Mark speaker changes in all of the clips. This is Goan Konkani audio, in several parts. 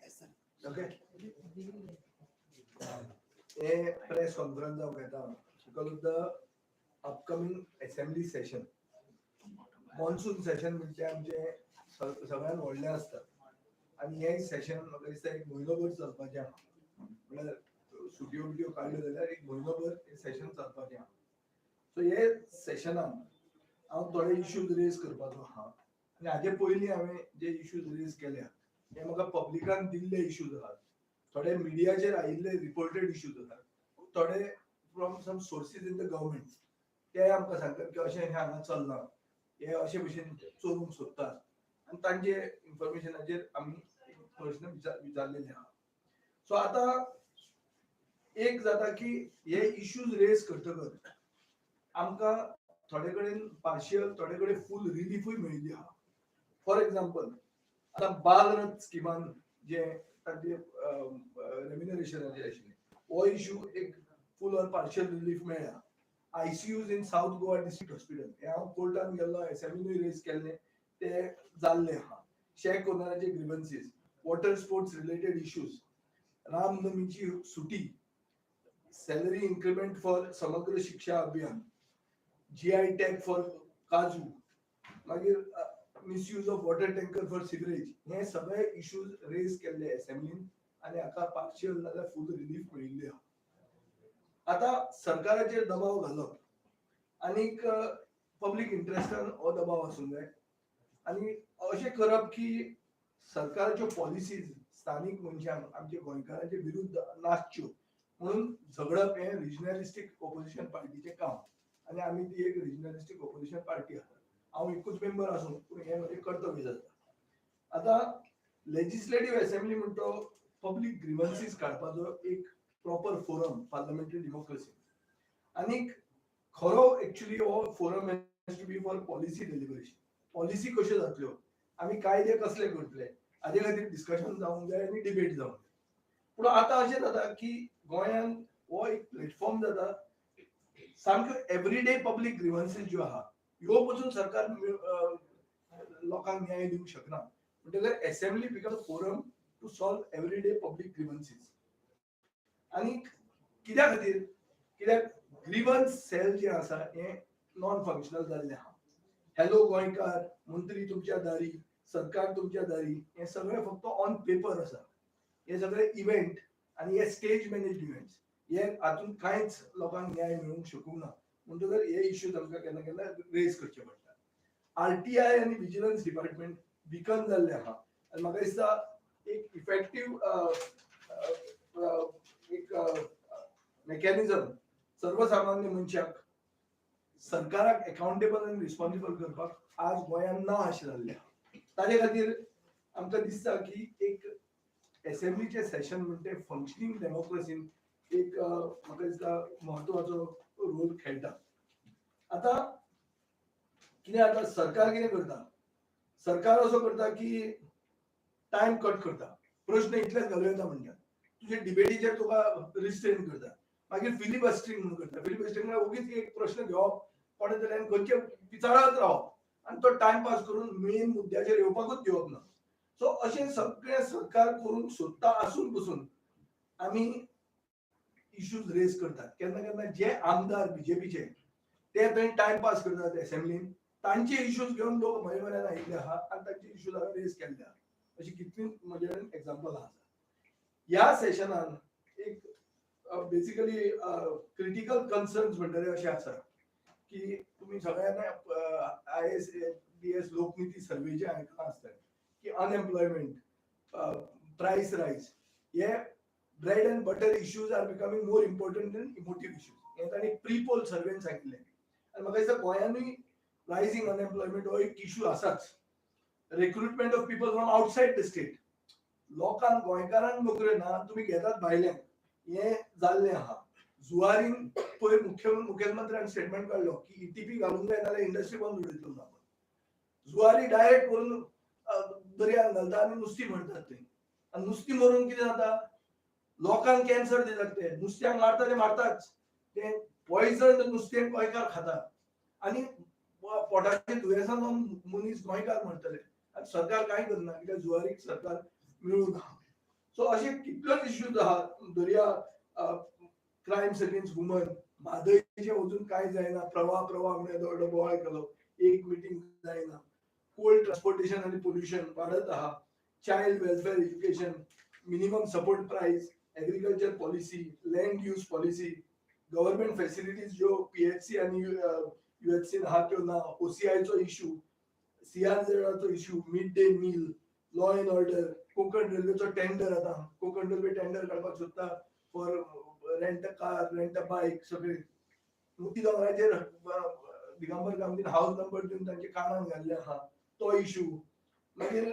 Speaker 1: Yes, sir.
Speaker 2: Okay, हे प्रेस कॉन्फरन्स हांव घेता because of the upcoming assembly session. Monsoon session म्हणजे आमचे सगळ्यात व्हडलें आसता आनी हे सेशन म्हाका दिसता एक म्हयनोभर चलपाचें आहा. म्हळ्यार सुटयो बिटयो काडल्यो जाल्यार एक म्हयनोभर हें सेशन चलपाचें आहा. सो हे सेशनान हांव थोडे इश्यूज रेज करपाचो आहा आनी हाजे पयलीं हांवें जे इश्यूज रेज केल्या हे म्हाका पब्लिकान दिल्ले इश्यूज आहात, थोडे मिडियाचेर आयिल्ले रिपोर्टेड इश्यूज आसात, थोडे from some sources in the government ते आमकां सांगतात की अशें हें हांगा चल्लां, हे अशे भशेन चोरूंक सोदतात आनी तांचे इन्फॉर्मेशनाचेर आमी प्रश्न विचारलेले आहा. सो आतां एक जाता की हे इश्यूज रेज करतकच आमकां थोडे कडेन पार्शियल, थोडे कडेन फूल रिलीफूय मेळिल्ली आहा. फॉर एग्जाम्पल, आतां बालरथ स्किमान जे तांचे रेम्युनरेशनाचेर आशिल्लें हो इशू एक फूल ऑर पार्शियल रिलीफ मेळ्ळा. ICUs in South Goa District Hospital हे हांव कोर्टान गेल्लो, एसेंब्लीनूय रेज केल्ले, ते जाल्ले आहा. शॅक ओनराचे grievances, water sports related issues, रामनमीची सुटी, सॅलरी इन्क्रिमेंट फॉर समग्र शिक्षा अभियान, जीआय टॅग फॉर काजू, मागीर misuse of water tanker for sewerage, हे सगळे इश्यूज रेज केल्ले एसेंब्लीन आनी हाका पार्शियल नाजाल्यार फूल रिलीफ मेळिल्ली आहा. आतां सरकाराचेर दबाव घालप आनीक पब्लीक इंट्रस्टान हो दबाव आसूंक जाय आनी अशें करप की सरकाराच्यो पॉलिसीज स्थानीक मनशांक, आमच्या गोंयकारांचे विरुद्ध नासच्यो म्हणून झगडप हें रिजनलिस्टीक ओपोजिशन पार्टीचें काम आनी आमी ती एक रिजनलिस्टीक ओपोजिशन पार्टी आसा. हांव एकूच मेंबर आसूं पूण हें म्हजें कर्तव्य जाता. आतां लेजिस्लेटीव एसेंब्ली म्हणटा तो पब्लीक ग्रिवन्सीस काडपाचो एक प्रॉपर फोरम पार्लमेंटरी डेमोक्रेसी आनीक खरो एक्चुअली हो forum has to be for policy deliberation. Policy कश्यो जातल्यो, आमी कायदे कसले करतले हाजे खातीर डिस्कशन जावंक जाय आनी डिबेट जावंक जाय. पूण आतां अशें जाता की गोंयांत हो एक प्लेटफॉर्म जाता सामक्यो एवरीडे पब्लीक ग्रिवन्सीस ज्यो आहा ह्यो पसून सरकार लोकांक न्याय दिवंक शकना. म्हणटकर assembly become forum to solve everyday public grievances. आनी कित्या खातीर? कित्याक ग्रिवन्स सेल जे आसा हें नॉन फंक्शनल जाल्लें आहा. हॅलो गोंयकार, मंत्री तुमच्या दारी, सरकार तुमच्या दारी, हें सगळें फक्त ऑन पेपर आसा. हे सगळे इव्हेंट आनी हे स्टेज मॅनेज इव्हेंट्स, हे हातूंत कांयच लोकांक न्याय मेळूंक शकूंक ना. म्हणटकर हे इश्यूज आमकां केन्ना केन्ना रेज करचे पडटा. आरटीआय आनी विजिलन्स डिपार्टमेंट विकन जाल्लें आहा आनी म्हाका दिसता एक इफेक्टीव एक मेकॅनिझम सर्वसामान्य मनशाक सरकाराक एकाउंटेबल आनी रिस्पॉन्सिबल करपाक आज गोंयांत ना अशें जाल्लें आहा. ताजे खातीर आमकां दिसता की एक एसेंब्लीचें सेशन म्हणटे फंक्शनींग डेमोक्रेसीन एक म्हाका दिसता म्हत्वाचो रोल खेळटा. आतां कितें जाता, सरकार कितें करता, सरकार असो करता की टायम कट करता, प्रश्न इतलेच घालूं येता म्हणटा, तुजे डिबेटीचेर तुका रिस्ट्रेन करता, मागीर फिलिबस्टरिंग म्हणून करता. फिलिबस्टरिंग म्हळ्यार ओगीच एक प्रश्न घेवप कोणे तरी आनी खंयचे विचारत रावप आनी तो टायम पास करून मेन मुद्द्याचेर येवपाकूच दिवप ना. सो अशें सगळें सरकार करूंक सोदता आसून पसून आमी इश्यूज रेज करतात. केन्ना केन्ना जे आमदार बीजेपीचे ते थंय टायम पास करतात एसेंब्लीन, तांचे इश्यूज घेवन लोक म्हजे म्हऱ्यान आयिल्ले आहा आनी तांचे इश्यूज हांवें रेज केल्ले आहा. अशी कितली म्हजे कडेन एग्जाम्पल आसा. ह्या सेशनान एक बेसिकली क्रिटिकल कन्सर्न्स म्हणटले अशें आसा की तुमी सगळ्यांनी आयएसबीएस लोकनिती सर्वेचे आयकलां आसतलें की अनएम्प्लॉयमेंट, प्रायस रायज हे bread and butter issues are becoming more important than emotive issues. हें तांणी प्री पोल सर्वेन सांगिल्लें आनी म्हाका दिसता गोंयांनूय रायझींग अनएम्प्लॉयमेंट हो एक इशू आसाच. Recruitment of people from outside the state, लोकांक गोंयकारांक नोकऱ्यो ना, तुमी घेतात भायल्यांक, हें जाल्लें आहा. जुवारीन पयर मुखेलमंत्र्यान स्टेटमेंट काडलो की ईटीपी घालूंक जाय नाजाल्यार इंडस्ट्री बंद उडयतलो आपण. जुवारी डायरेक्ट करून दर्यान घालता आनी नुस्तीं मरतात थंय. आनी नुस्तीं मरून कितें जाता, लोकांक कॅन्सर दितात ते, नुस्त्यांक मारता ते मारताच, ते पॉयझन नुस्तें गोंयकार खाता आनी पोटाचे दुयेंसां जावन मनीस गोंयकार मरतले. आनी सरकार कांय करना कित्याक जुवारीक सरकार मेळूंक ना. सो अशे कितलेच इश्यूज आहात. दर्या, क्रायम्स अगेन्स्ट वुमन, म्हादयचें अजून कांय जायना. प्रवाह प्रवाह म्हणल्यार व्हडलो बोवाळ केलो, एक मिटींग जायना. कोल ट्रान्सपोर्टेशन आनी पोल्युशन वाडत आहा. Child welfare, education, minimum support price, agriculture policy, land use policy, government facilities ज्यो पीएचसी आनी युएचसी आहा त्यो ना, ओसीआयचो इशू, सीआरझेडाचो issue, mid day meal, law and order, Konkan रेल्वेचो टेंडर. आतां कोंकण रेल्वे टेंडर काडपाक सोदता for rent a car, rent a bike सगळे. मुक्ती दोंगराचेर दिगंबर कामतीन हाऊस नंबर दिवन तांचे कानाक घाल्ले आहा तो इशू. मागीर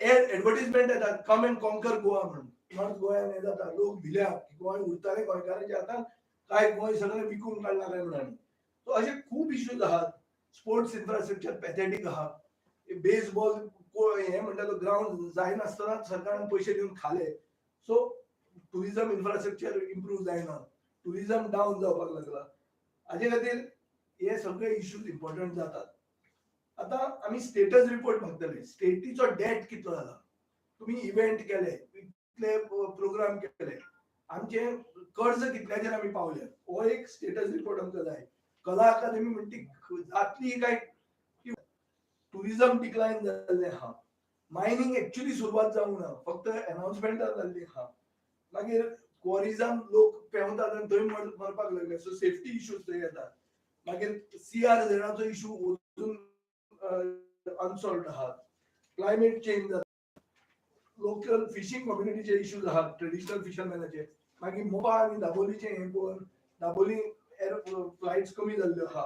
Speaker 2: एडवर्टीजमेंट येतात, "कम अँड कॉन्कर गोवा" म्हणून. नॉर्थ गोंयान हें जाता, लोक भिल्या की गोंय उरतालें गोंयकारांच्या हातान काय गोंय सगळें विकून काडलां काय म्हणून. सो अशे खूब इश्यूज आहात. स्पोर्ट्स इन्फ्रास्ट्रक्चर पॅथेटीक आहा. बेसबॉल हे म्हणटा तो ग्रावंड जायनासतना सरकारान पयशे दिवन खाले. सो टुरिझम इन्फ्रास्ट्रक्चर इम्प्रूव जायना, टुरिझम डावन जावपाक लागला. हाजे खातीर हे सगळे इश्यूज इम्पॉर्टंट जातात. आतां आमी स्टेटस रिपोर्ट मागतले. स्टेटीचो डेट कितलो जाला, तुमी इव्हेंट केले, इतले प्रोग्राम केले, आमचे कर्ज कितल्याचेर आमी पावले, हो एक स्टेटस रिपोर्ट आमकां जाय. कला अकादमी म्हणटी जातली काय? टुरिझम डिक्लायन जाल्लें आहा. मायनींग एक्चुअली सुरवात जावंक ना, फक्त अनाउन्समेंटां जाल्ली आहा. मागीर क्वॉरिजान लोक पेंवतात आनी थंय मरपाक लागले. सो सेफ्टी इश्यूज थंय येतात. मागीर सीआरझेडाचो इशू अजून अनसॉल्व्ड आहात. क्लायमेट चेंज जाता. लोकल फिशींग कम्युनिटीचे इश्यूज आहात, ट्रेडिशनल फिशरमॅनाचे. मागीर मोपा आनी दाबोलीचे हें पळोवन दाबोली एअर फ्लायट्स कमी जाल्ल्यो आहा,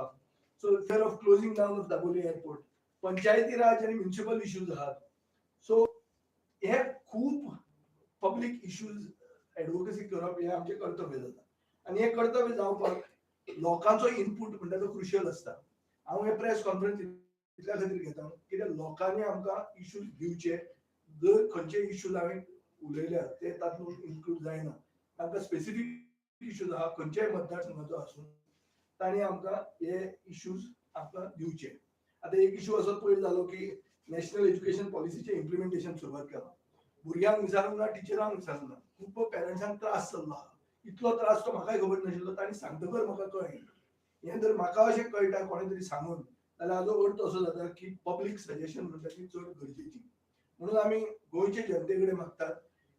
Speaker 2: so fear of closing down of Dabolim airport. पंचायती राज आनी म्युनिसिपल इश्यूज आहात. सो हे खूब पब्लीक इश्यूज एडवोकेसी करप हें आमचें कर्तव्य जाता आनी हें कर्तव्य जावपाक लोकांचो इनपूट म्हणटा तो क्रुशियल आसता. हांव हे प्रेस कॉन्फरन्स इतल्या खातीर घेता कित्याक लोकांनी आमकां इश्यूज दिवचे. जर खंयचे इश्यूज हांवें उलयल्यात ते तातूंत इन्क्लूड जायना, तांकां स्पेसिफीक इश्यूज आहा, खंयच्याय मतदारसंघाचो आसूं, तांणी आमकां हे इश्यूज आमकां दिवचे. आतां एक इशू असो पयर जालो की नॅशनल एज्युकेशन पॉलिसीचें इम्प्लिमेंटेशन सुरवात केलां. भुरग्यांक विचारूंक ना, टिचरांक विचारूंक ना. खूब पेरंट्सांक त्रास जाल्लो आहा. इतलो त्रास तो म्हाकाय खबर नाशिल्लो, तांणी सांगतकर म्हाका कळ्ळें. हें जर म्हाका अशें कळटा कोणें तरी सांगून जाल्यार हाजो अर्थ असो जाता की पब्लीक सजेशन म्हणटा ती चड गरजेची. म्हणून आमी गोंयचे जनते कडेन मागतात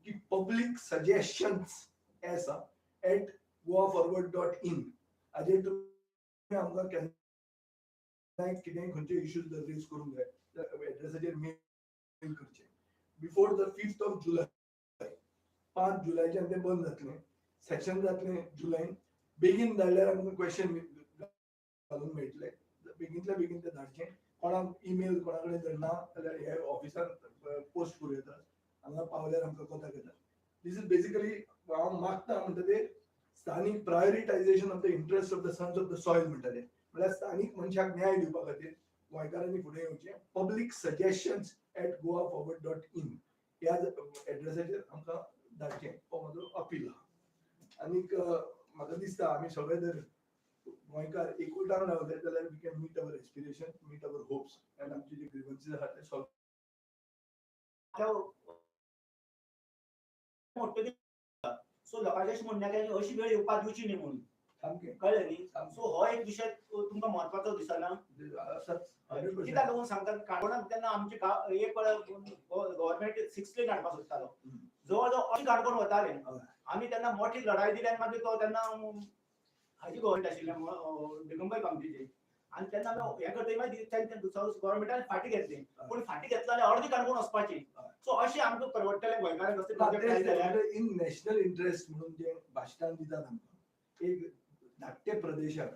Speaker 2: की पब्लीक सजेशन्स हे आसा @goaforward.in हाजेर तुमी आमकां केन्नाय कितेंय खंयचे इश्यूज जर रेज करूंक जाय त्या एड्रेसाचेर मेल करचे before the 5th of July. 5 जुलयच्यान तें बंद जातलें, सेशन जातलें जुलयन. बेगीन धाडल्यार आमकां क्वेश्चन घालूंक मेळटले. बेगीनतल्या बेगीन ते धाडचे. कोणाक ईमेल कोणा कडेन जर ना जाल्यार हे ऑफिसान पोस्ट करूं येता. हांगा पावल्यार आमकां कोताक येता. This is basically हांव मागता म्हणटा ते स्थानीक prioritization of the interest of the sons of the soil म्हणटा ते, म्हळ्यार स्थानीक मनशाक न्याय दिवपा खातीर गोंयकारांनी फुडें येवचें. publicsuggestions@goaforward.in ह्या एड्रेसाचेर आमकां धाडचें, हो म्हजो अपील आहा. आनीक म्हाका दिसता आमी सगळे जर गोंयकार एकवटान रावले जाल्यार we can meet our aspiration, meet our hopes and आमचे जे ग्रिवन्सीस आहात ते सॉल्व
Speaker 3: मोडटकीच सो लोकांचें अशें म्हणणें की अशी वेळ येवपाक दिवची न्ही म्हणून.
Speaker 2: सामकें.
Speaker 3: कळ्ळें न्ही?
Speaker 2: सामकें.
Speaker 3: सो हो एक विशय तुमकां म्हत्वाचो दिसना?
Speaker 2: आसाच, 100%.
Speaker 3: कित्याक लागून सांगता, काणकोणांत तेन्ना आमचे गांव एक वेळ गव्हर्मेंट सिक्स लेन हाडपाक सोदतालो. जवळ जवळ अशी काणकोण वताले. आमी तेन्ना मोठी लढाई दिली आनी मागीर तो तेन्ना हाजी गव्हर्मेंट आशिल्लें, दिगंबर कामतीची. आनी तेन्ना आमी हें करतकीर मागीर गव्हर्मेंटान फाटी घेतली. पूण फाटी घेतली जाल्यार अर्दी काणकोण वचपाची. सो अशें आमकां परवडटलें गोंयकारांक कसलें प्रोजेक्ट आयले जाल्यार?
Speaker 2: इन नॅशनल इंटरेस्ट म्हणून जे भाशणान दितात आमकां, एक धाकटे प्रदेशाक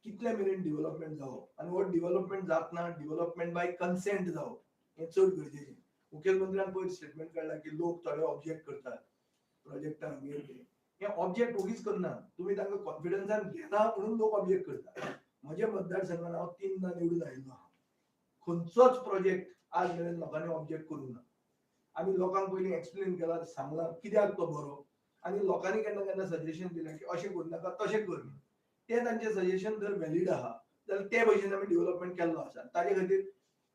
Speaker 2: कितले मेरेन डेव्हलपमेंट जावप आनी हो डेव्हलपमेंट जातना डेव्हलपमेंट बाय कन्सेंट जावप हें चड गरजेचें. मुखेलमंत्र्यान पयर स्टेटमेंट काडला की लोक थोडे ऑब्जेक्ट करतात प्रोजेक्टांक, हे ते. हे ऑब्जेक्ट ओगीच करना, तुमी तांकां कॉन्फिडन्सान घेना म्हणून लोक ऑब्जेक्ट करतात. म्हज्या मतदारसंघान हांव तिनदां निवडून आयिल्लो आहा. खंयचोच प्रोजेक्ट आज मेरेन लोकांनी ऑब्जेक्ट करूंक ना. आमी लोकांक पयलीं एक्सप्लेन केला, सांगलां कित्याक तो बरो आनी लोकांनी केन्ना केन्ना सजेशन दिलें की अशें करूं नाका, तशें कर म्हणून. तें तांचें सजेशन जर व्हॅलीड आहा जाल्यार ते भशेन आमी डेव्हलपमेंट केल्लो आसा. ताजे खातीर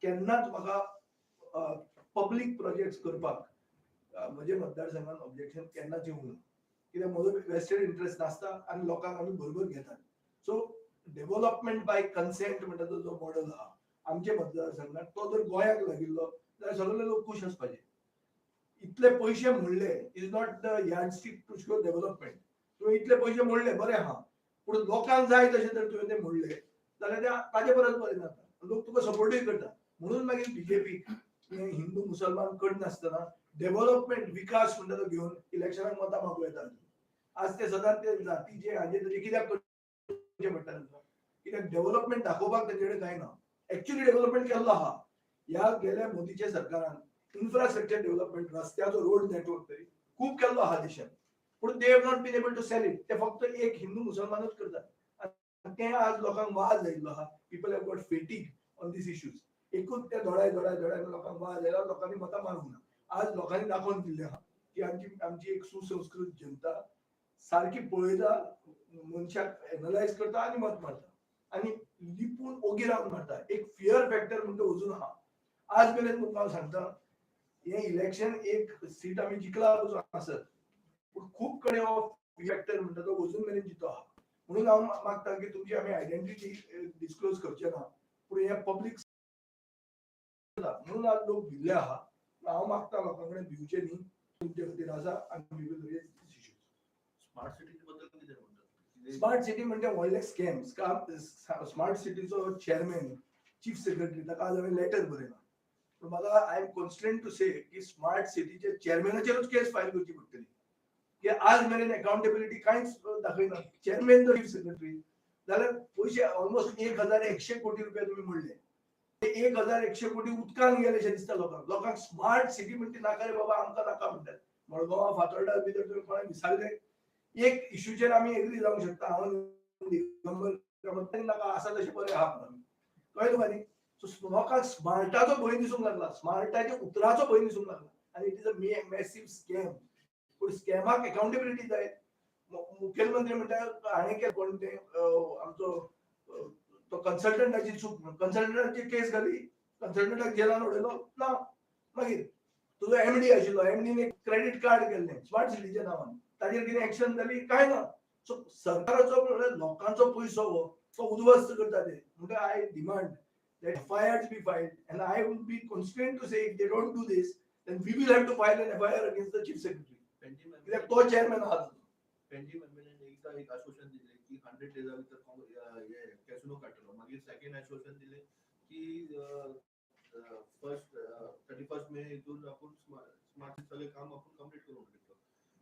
Speaker 2: केन्नाच म्हाका पब्लीक प्रोजेक्ट्स करपाक म्हजे मतदारसंघात ऑब्जेक्शन केन्नाच येवंक ना, कित्याक म्हजो वेस्टेड इंट्रस्ट नासता आनी लोकांक आमी बरोबर घेतात. सो डेव्हलपमेंट बाय कन्सेंट म्हणटा तो जो मॉडल आहा आमच्या मतदारसंघात, तो जर गोंयाक लागिल्लो जाल्यार सगळे लोक खूश आसपाचे. इतले पयशे मोडले is not the yardstick to show development. तुवें इतले पयशे मोडले बरें आहा, पूण लोकांक जाय तशें जर तुवें ते मोडले जाल्यार ते ताजे परस बरें जाता, लोक तुका सपोर्टूय करता. म्हणून मागीर बीजेपी हिंदू मुसलमान करनासतना डेव्हलपमेंट विकास म्हणटा तो घेवन इलेक्शनाक मतां मागूं येता. आज ते सदांच ते जातीचे हाजे ताजे कित्याक करचें पडटा तांकां, कित्याक डेव्हलपमेंट दाखोवपाक तांचे कडेन कांय ना. एक्चुअली डेव्हलपमेंट केल्लो आहा ह्या गेल्या मोदीच्या सरकारान, इन्फ्रास्ट्रक्चर डेव्हलपमेंट, रस्त्याचो रोड नेटवर्क तरी खूब केल्लो आहा देशान, पूण they have not been able to sell it. ते फक्त एक हिंदू मुसलमानूच करतात आनी तें आज लोकांक वाज आयिल्लो आहा. People have got fatigue on these issues. एकूच ते दोडाय दोडाय दोडाय लोकांक वाज आयला, लोकांनी मतां मारूंक ना. आज लोकांनी दाखोवन दिल्लें आहा की आमची एक सुसंस्कृत जनता सारकी पळयता, मनशाक एनलायज करता आनी मत मारता आनी लिपून ओगी रावन मारता. एक फियर फॅक्टर म्हणटा अजून आहा. आज मेरेन तुमकां हांव सांगता, हें इलेक्शन एक सीट आमी जिखला पसून आसत, पूण खूब कडेन हो फॅक्टर म्हणटा तो अजून मेरेन जितो आहा. म्हणून हांव मागता की तुमची आमी आयडेंटिटी डिस्क्लोज करचे ना, पूण हें पब्लीक म्हणून आज लोक भिल्ले आहा. हांव मागता लोकां कडेन भिवचें न्ही, तुमचे खातीर आसा आनी we will raise these issues.
Speaker 4: Smart city बद्दल कितें म्हणटात?
Speaker 2: स्मार्ट सिटी म्हणजे व्हडलें स्कॅम. स्मार्ट सिटीचो चेअरमॅन, चीफ सेक्रेटरी, ताका आज हांवें लेटर बरयलां. पूण म्हाका I am constrained to say की स्मार्ट सिटीच्या चेअरमॅनाचेरूच केस फायल करची पडटली, की आज मेरेन अकाउंटेबिलिटी कांयच दाखयना. चेअरमॅन जर चीफ सेक्रेटरी जाल्यार पयशे ऑलमोस्ट 1100 कोटी रुपया तुमी मोडले, ते 1100 कोटी उदकान गेले अशें दिसता लोकांक. लोकांक स्मार्ट सिटी म्हणटी नाका रे बाबा, आमकां नाका म्हणटात. मडगांवां फातोर्डा भितर तुमी कोणाक विचारलें, एक इश्यूचेर आमी एग्री जावंक शकता, हांव दिगंबर कामत नाका आसा तशें बरें आहा म्हणून, कळ्ळें तुका न्ही? सो लोकांक स्मार्टाचो भंय दिसूंक लागला, स्मार्टाच्या उतराचो भंय दिसूंक लागला आनी it is a massive scam. पूण स्कॅमाक अकाउंटेबिलिटी जाय. मुखेलमंत्री म्हणटा हाणें केलें, कोण तें आमचो तो कन्सल्टंटाची चूक म्हणून कन्सल्टंटाची केस घाली, कन्सल्टंटाक जेलान उडयलो ना. मागीर तुजो एमडी आशिल्लो, एमडीन एक क्रेडीट कार्ड केल्लें स्मार्ट सिटीच्या नांवान, ताजेर कितें एक्शन जाली कांय ना. सो सरकाराचो म्हणल्यार लोकांचो पयसो हो तो उद्ध्वस्त करता ते. म्हणटा I demand that FIRs be filed, and I will be constrained to say if they don't do this, then we will have to file an FIR against the chief secretary. कित्याक तो चेअरमॅन आहा.
Speaker 4: पेंजीम एमएलएन एकदा एक आश्वासन दिलें की 100 डेजा भितर कॅसिनो काडटलो, मागीर सेकंड आश्वासन दिलें की फर्स्ट 31 मे हितून आपूण स्मार्ट सगळें काम आपूण कंप्लीट करून उडयतलो.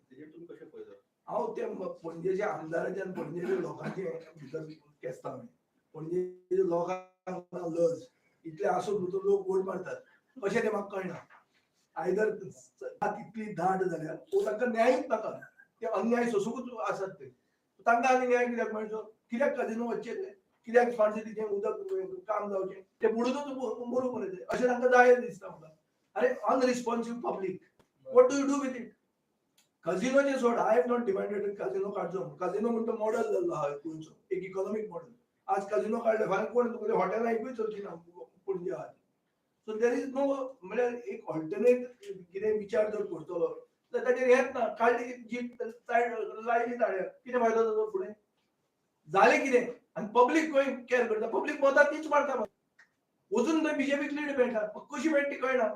Speaker 4: तेजेर तुमी कशें पळयता?
Speaker 2: हांव ते पणजेच्या आमदाराचे आनी पणजेच्या लोकांचे भितर केसता. हांवें पणजेच्या लोकांक लज इतले आसून भितर लोक वोट मारतात कशें तें म्हाका कळना. आयदर तितली दाट जाल्यार वो तांकां न्यायूच नाका, ते अन्याय सोंसूंकूच आसात ते. तांकां आनी न्याय कित्याक मेळचो? कित्याक काजिनो वचचे ते, कित्याक स्मार्ट सिटीचें उदक काम जावचें, ते बुडूनच मरूं मरे ते, अशें तांकां जाय दिसता म्हाका. अरे unresponsive public, what do you do with it? काजिनोचें सोड, I have not demanded casino काडचो. काजिनो म्हणटा मॉडल जाल्लो आहा गोंयचो, एक इकॉनॉमीक मॉडल. आज काजिनो काडले फाल्यां कोण तुगेले हॉटेलां एकूय चलची ना पणजे आहा. सो there is no म्हळ्यार एक ऑल्टरनेट कितें विचार जर करतलो जाल्यार ताचेर हेंच ना. काडली जीप लायली ताळ्याक, कितें फायदो जालो फुडें? जालें कितें? आनी पब्लीक खंय कॅर करता? पब्लीक मतां तीच मारता, वचून थंय बीजेपीक लीड मेळटा, कशी मेळटा ती कळना.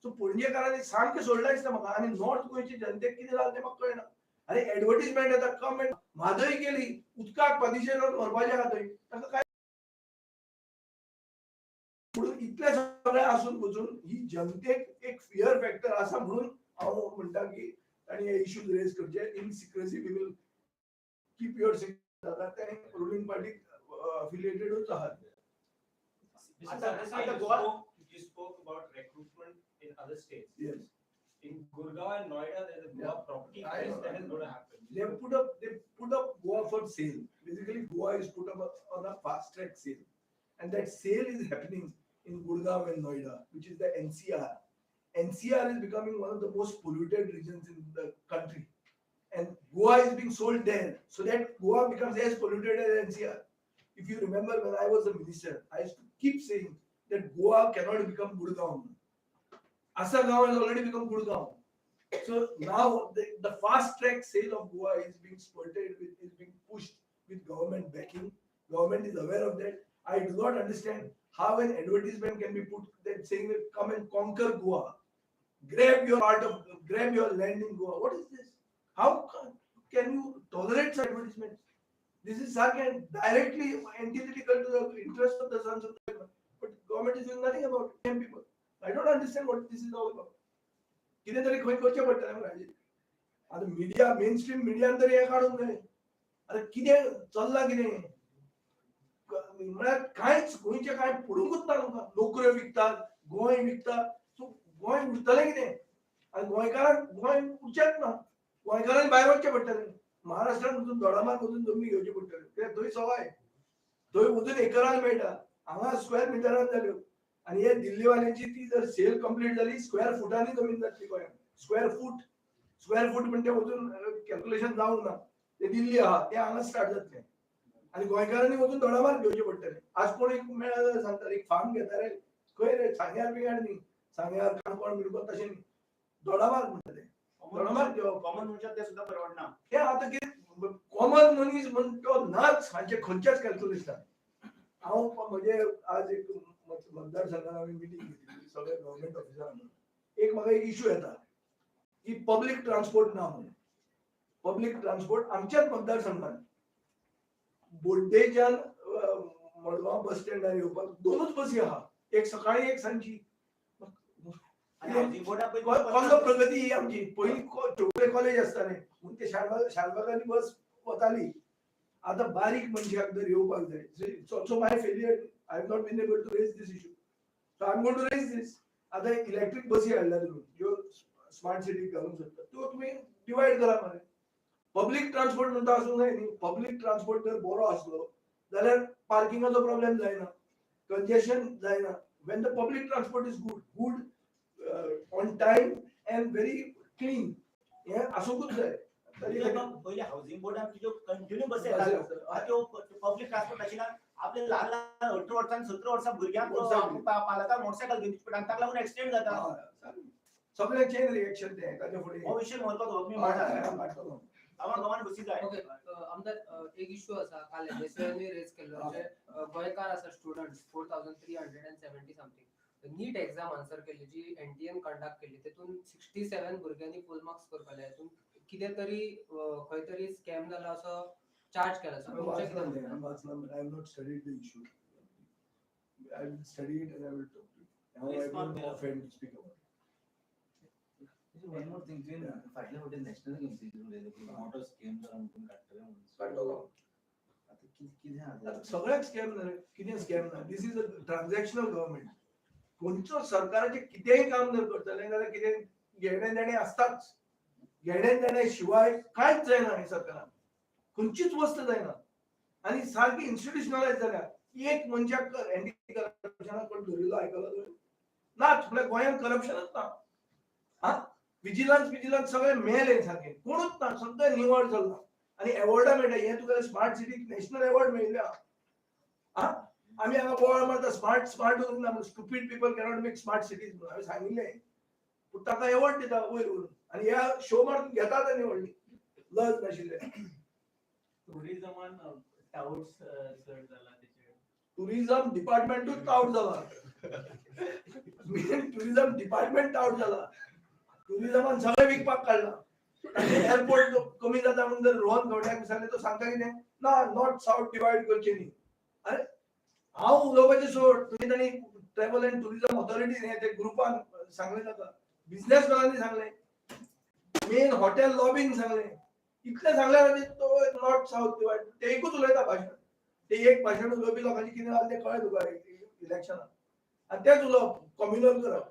Speaker 2: सो पणजेकारांनी सामकें सोडलां दिसता म्हाका. आनी नॉर्थ गोंयचे जनतेक कितें जालें तें म्हाका कळना. आरे एडवर्टीजमेंट येता, कमेंट म्हादय केली, उदकाक पादिशेर मरपाचें आहा थंय, तांकां काय? म्हणून इतलें सगळें आसून पसून ही जनतेक एक फियर फॅक्टर आसा. म्हणून हांव म्हणटा की तांणी हे इश्यूज रेज करचे. In secrecy we will keep your जाता, ते रुलींग पार्टीक अफिलिएटेडूच आहात.
Speaker 5: Mr. Sardesai, you spoke about recruitment in other states.
Speaker 2: Yes.
Speaker 5: In Gurgaon and Noida, there's a Goa property
Speaker 2: I
Speaker 5: fest
Speaker 2: know,
Speaker 5: that
Speaker 2: I
Speaker 5: is
Speaker 2: know.
Speaker 5: going to happen.
Speaker 2: They put up Goa for sale. Basically, Goa is put up on a fast track sale, and that sale is happening in Gurgaon and Noida, which is the NCR. NCR is becoming one of the most polluted regions in the country, and Goa is being sold there, so that Goa becomes as polluted as NCR. If you remember, when I was a minister, I used to keep saying That Goa cannot become Gurgaon. Assagao has already become Gurgaon. So now the fast track sale of Goa is being spurted with, is being pushed with government backing. Government is aware of that. I do not understand how an advertisement can be put that saying that come and conquer Goa, grab your part of, grab your land in Goa. What is this? How can you tolerate such advertisements? This is again directly antithetical to the interest of the sons of the government. But government is doing nothing about it. Same people. I don't understand what this is all about. कितें तरी खंय करचें पडटलें मरे हाजेर. आतां मिडिया, मेन स्ट्रीम मिडियान तरी हें काडूंक जाय. आतां कितें चल्लां, कितें म्हळ्यार कांयच गोंयचें कांय पडूंकच ना तुमकां. नोकऱ्यो विकतात, गोंय विकतात. सो गोंय उरतलें कितें? आनी गोंयकारांक गोंय उरचेंच ना. गोंयकारांनी भायर वचचें पडटलें. महाराष्ट्रान वचून दोडामार्ग वचून जमनी घेवची पडटल्यो, कित्याक थंय सवाय, थंय वचून एकरान मेळटा, हांगा स्क्वेअर मिटरान जाल्यो. आनी हे दिल्लीवाल्यांची ती जर सेल कंप्लीट जाली, स्क्वेअर फुटांनी जमीन जातली गोंयांत. स्क्वेअर फूट, स्क्वेअर फूट म्हणजे वचून कॅल्क्युलेशन जावंक ना. ते दिल्ली आहा ते हांगा स्टार्ट जातलें आनी गोंयकारांनी वचून दोडामार्ग घेवचे पडटले. आज कोण एक मेळ्ळा जाल्यार सांगता एक फार्म घेता रे, खंय रे, सांग्यार बिंग्यार न्ही, सांग्यार काणकोण बिणकोण तशें न्ही, दोडामार्ग म्हणटा ते, दोडामार्ग घेवप.
Speaker 3: कॉमन मनशाक ते सुद्दां परवडना.
Speaker 2: हे आतां कितें कॉमन मनीस म्हण तो नाच हांचे खंयच्याच कॅल्क्युलेशनान. हांव म्हजे आज एक मतदारसंघात हांवें मिटींग घेतिल्ली सगळे गव्हर्मेंट ऑफिसरांक. एक म्हाका एक इशू येता की पब्लीक ट्रान्सपोर्ट ना म्हणून. पब्लीक ट्रान्सपोर्ट आमच्याच मतदारसंघात बोड्डेच्यान मडगांव बस स्टँडार येवपाक दोनूच बसी आहा, एक सकाळी एक सांजची.
Speaker 3: आनी हावजींग बोर्डा पयलीं
Speaker 2: कसलो प्रगती ही आमची. पयलीं चोपडे कॉलेज आसतालें म्हूण ते शालबाग, शालबागांनी बस वताली. आतां बारीक मनशाक जर येवपाक जाय, it's also my failure, I have not been able to raise this issue, so I am going to raise this. आतां इलेक्ट्रीक बसी हाडल्या तुमी, ज्यो स्मार्ट सिटीक घालूंक सोदता, त्यो तुमी डिवायड करा मरे. पब्लीक ट्रान्सपोर्ट म्हणटा आसूंक जाय न्ही. पब्लीक ट्रान्सपोर्ट जर बरो आसलो जाल्यार पार्किंगाचो प्रॉब्लेम जायना, कंजेशन जायना. When the public transport is good, good, on time and very clean, हें आसूंकूच जाय. ताजे खातीर
Speaker 3: पयलीं हावजींग बोर्डान तुज्यो कंटिन्यू बस येताल्यो. आतां त्यो पब्लीक ट्रान्सपोर्ट आशिल्ल्यान आपले ल्हान ल्हान 18 वर्सां, 17 वर्सां भुरग्यांक
Speaker 2: मोटरसायकल.
Speaker 3: पालकांक मोटरसायकल घेवन पडटा आनी ताका लागून एक्सिडेंट जाता.
Speaker 2: सगळें चेन रिएक्शन तें ताच्या फुडें.
Speaker 3: हो विशय म्हत्वाचो, तुमी
Speaker 2: हय,
Speaker 3: मांडा.
Speaker 2: हय, मांडटलो.
Speaker 3: गांवां गांवांनी बसी जाय.
Speaker 1: ओके, आमदार, एक इश्यू आसा, काल एनएसयूआयनूय रेज केल्लो, जे गोंयकार आसा students, 4370 something NEET exam answer केल्ली, जी एनटीएन कंडक्ट केल्ली, तेतून 67 भुरग्यांनी फूल मार्क्स स्कोर केले. हितून कितें तरी खंय तरी स्कॅम जाला असो चार्ज केला. सो
Speaker 2: हांवें
Speaker 1: तुमचें
Speaker 2: वाचलां
Speaker 1: कितें
Speaker 2: तें, हांवें वाचलां, but I have not studied the issue. I will study it and I will talk to you. Now I don't know offhand to speak about it.
Speaker 6: One more thing, तुवें फाटल्या फावटी नॅशनल गेम्सीचेर उलयलें की मोठो स्कॅम जाला म्हणून तुमी काडटले म्हणून.
Speaker 2: काडटलो.
Speaker 6: आतां कितें आसा?
Speaker 2: आतां सगळ्याक स्कॅम ना रे, कितें स्कॅम ना. This is a transactional government. खंयचो सरकाराचें कितेंय काम जर करतलें जाल्यार कितें घेणें देणें आसताच. घेणें देणें शिवाय कांयच जायना हे सरकारान, खंयचीच वस्त जायना. आनी सारकी इन्स्टिट्युशनलायज जाल्या. एक मनशाक एंटी करप्शना कोण धरिल्लो आयकलो तुवें? नाच. म्हळ्यार गोंयांत करप्शनच ना. हा, विजिलन्स, विजिलन्स सगळे मेले सारके, कोणूच ना, सगळें निवळ चल्लां. आनी एवॉर्डां मेळटा. हें तुका स्मार्ट सिटीक नॅशनल एवॉर्ड मेळिल्ले आहा. हा, आमी हांगा बोवाळ मारता स्मार्ट, स्मार्ट उरूंक ना, stupid people cannot make smart cities म्हणून हांवें सांगिल्लें. पूण ताका एवॉर्ड दिता वयर व्हरून आनी ह्या शो मारून घेतात आनी व्हडली लज नाशिल्ले.
Speaker 5: टुरिझमान टाउट्स चड जाला तेचेर.
Speaker 2: टुरिझम डिपार्टमेंटूच आउट जाला, टुरिझम डिपार्टमेंट आउट जाला. टुरिझमान सगळें विकपाक काडलां. एअरपोर्ट कमी जाता म्हणून जर रोहन खंवट्याक सांगलें, तो सांगता कितें ना, नॉर्थ सावथ डिवायड करचें न्ही. अरे हांव उलोवपाचें सोड, तुमी तांणी ट्रॅवल अँड टुरिझम ऑथॉरिटी हे ते ग्रुपान सांगलें ताका, बिझनेसमॅनांनी सांगलें, मेन हॉटेल लॉबीन सांगलें, इतलें सांगल्यार आनी तो नॉर्थ सावथ डिवायड ते एकूच उलयता भाशण. ते एक भाशण उलोवपी लोकांचें कितें जालें तें कळ्ळें तुका इलेक्शनाक. आनी तेंच उलोवप कॉम्युनल करप.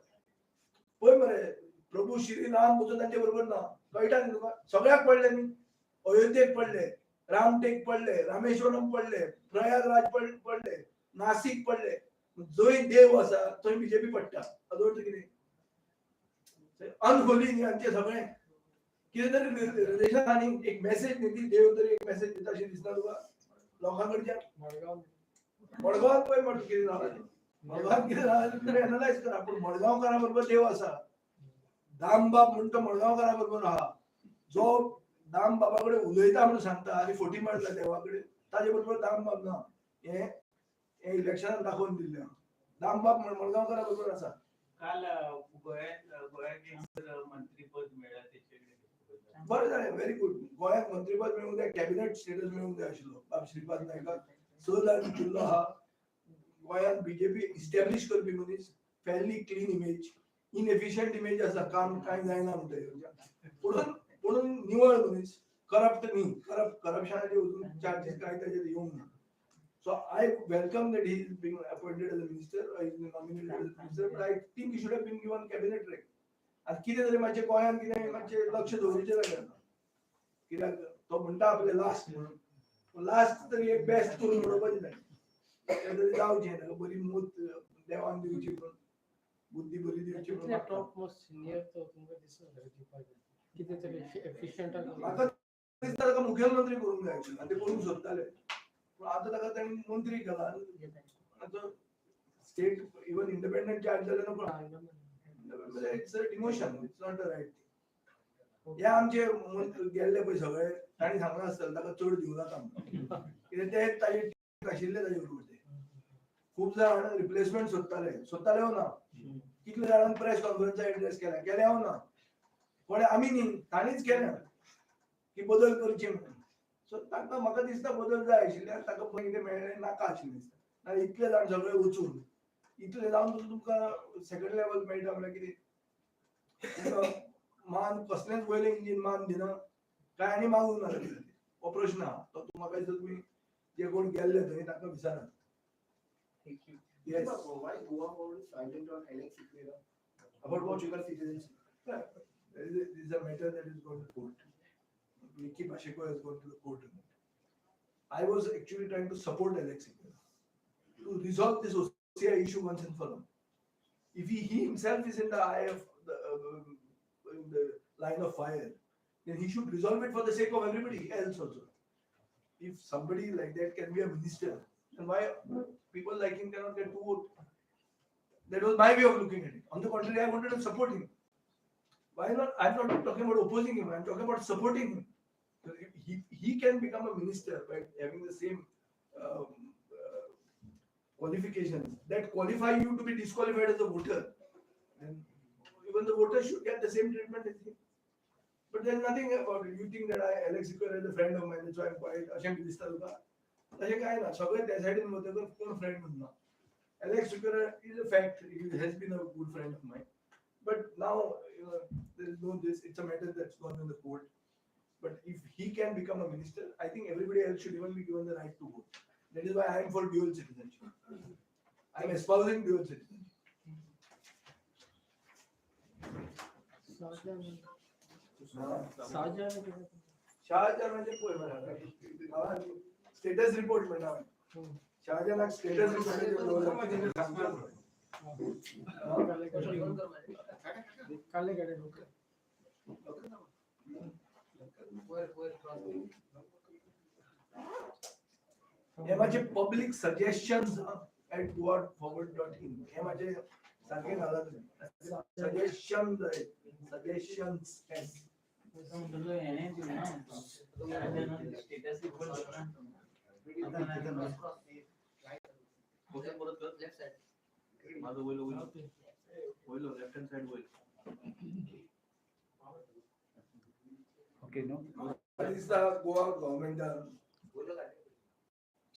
Speaker 2: पळय मरे, प्रभू श्री राम वचून तांचे बरोबर ना, कळटा न्ही तुका. सगळ्याक पडले न्ही, अयोध्येक पडले, रामटेक पडले, रामेश्वरम पडले, प्रयागराज पडले, नासीक पडले. जंय देव आसा थंय बीजेपी पडटा. हाजो अर्थ कितें? अनहोली न्ही आमचें सगळें. कितें तरी रिलेशन आनी एक मॅसेज न्ही ती, देव तरी एक मॅसेज दिता अशें दिसना तुका लोकां कडच्यान? मडगांवांत पळय मरे कितें जालां तें. मडगांवांत कितें जालां तुमी एनलायज करा. पूण मडगांवकारां बरोबर देव आसा. दामबाब म्हणटा मडगांवकारां बरोबर आहा. जो दामबाबा कडेन उलयता म्हणून सांगता आनी फोटी मारता देवा कडेन, ताजे बरोबर दामबाब ना. हें इलेक्शनान दाखोवन दिल्लें आहा. दामबाब मडगांवकारां बरोबर आसा.
Speaker 5: काल गोव्याक एक मंत्रीपद मेळ्ळा तेचे.
Speaker 2: बरें जालें, व्हेरी गुड. गोंयाक मंत्रीपद मेळूंक जाय, कॅबिनेट स्टेटस मेळूंक जाय आशिल्लो. बाब श्रीपाद नायकाक 6 जाण जिल्लो आहा. गोंयांत बीजेपी इस्टॅब्लीश करपी मनीस, fairly clean image, inefficient image आसा, काम कांय जायना म्हणटा. पुणून निवळ मनीस, करप्ट न्ही, करप्शनाचे अजून चार्जीस कांय ताजेर येवंक ना. So I welcome that he is being appointed as a minister, he is nominated as a minister, but I think he should have been given cabinet rank. आनी कितें तरी मातशें गोंयांत कितें मातशें लक्ष दवरचें जालें. कित्याक तो म्हणटा आपलें लास्ट म्हणून, लास्ट तरी एक बेस्ट करून उडोवपाचें जाय. तें तरी जावचें, ताका बरी मूत देवान दिवची म्हणून, बुद्धी बरी दिवची म्हणून.
Speaker 7: टॉप मोस्ट सिनियर तो तुमकां दिसता दिवपाक कितें तरी एफिशियंट.
Speaker 2: म्हाका दिसता ताका मुखेलमंत्री करूंक जाय आनी ते करूंक सोदताले. पूण आतां ताका तांणी मंत्री केला. आतां स्टेट इवन इंडिपेंडंट चार्ज जालें नको. It's a demotion, it's not a right thing. हे आमचे गेल्ले पळय सगळे, तांणी सांगलां आसतलें ताका चड दिवं नाका म्हणून. कित्याक ते ताजे आशिल्ले ताजे बरोबर. ते खूब जाण रिप्लेसमेंट सोदताले, सोदताले हो ना. कितले जाणांनी प्रेस कॉन्फरन्सा एड्रेस केल्या, केल्या हो ना. कोणे आमी न्ही, तांणीच केल्या की बदल करचे म्हणून. सो तांकां म्हाका दिसता बदल जाय आशिल्ले आनी ताका कितें मेळ्ळें नाका आशिल्लें दिसता. नाजाल्यार इतले जाण सगळे वचून इतले जावन तुमकां सेकंड लेवल मेळटा म्हणल्यार कितें, मान कसलेंच वयलें इंजीन मान दिना काय आनी मागूंक ना. हो प्रश्न आहा. तो म्हाका दिसता तुमी जे कोण गेल्ले थंय तांकां विचारात. Yes.
Speaker 8: Why Goa government is silent on Alex Sequeira?
Speaker 2: About what?
Speaker 8: Portugal citizenship.
Speaker 2: This is a matter that is going to court. Mickky Pacheco has gone to the court on it. I was actually trying to support Alex Sequeira to resolve this OCI issue once and for all. If he himself is in the eye of the, in the line of fire, then he should resolve it for the sake of everybody else also. If somebody like that can be a minister, then why people like him cannot get to vote? That was my way of looking at it. On the contrary, I wanted to support him. Why not? I'm not talking about opposing him. I'm talking about supporting him. He can become a minister by having the same qualifications that qualify you to be disqualified as a voter. And even the voters should get the same treatment as him. But there's nothing about it. You think that Alex Sequeira is a friend of mine, that's why I'm quiet. अशें दिसता तुका? तशें कांय ना. सगळे त्या सायडीन वतकच कोण फ्रेंड म्हणना. Alex Sequeira is a fact. He has been a good friend of mine. But now, you know, there is no this. It's a matter that's gone in the court. But if he can become a minister, I think everybody else should even be given the right to vote. That is why I am for dual citizenship. I am espousing dual citizenship. Shahjahan म्हणजे पळय स्टेटस रिपोर्ट म्हणटा. शाहजहानाक स्टेटस रिपोर्ट. हे माझे पब्लीक सजेशन्स at goaforward.in. हे माझे सारखे घाला तुम्ही सजेशन, सजेशन्स.
Speaker 4: माझं वयलो वयलो लेफ्ट हँड साइड वयलो.
Speaker 6: Okay no.
Speaker 2: दिसता गोवा गव्हर्मेंटान